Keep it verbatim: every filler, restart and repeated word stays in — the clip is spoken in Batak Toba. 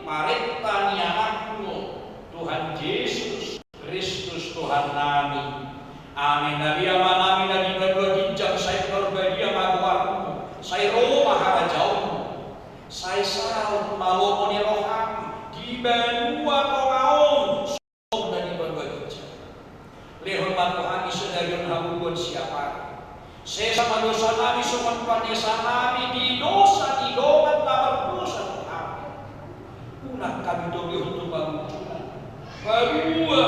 parenta ni Anakmu, Tuhan Jesus Kristus Tuhannami. Amin. Na di Amanami na di banua ginjang, sai pinarbadia ma goarmu, sai ro ma harajaonmu, sai saut ma lomo ni roham di banua tonga on songon na di banua ginjang. Lehon ma tu hami sadari on hangoluan siapari. Sesa ma dosanami songon panesanami di dosa ni dongan na mardosa tu hami. Unang hami togihon tu pangunjunan. Palua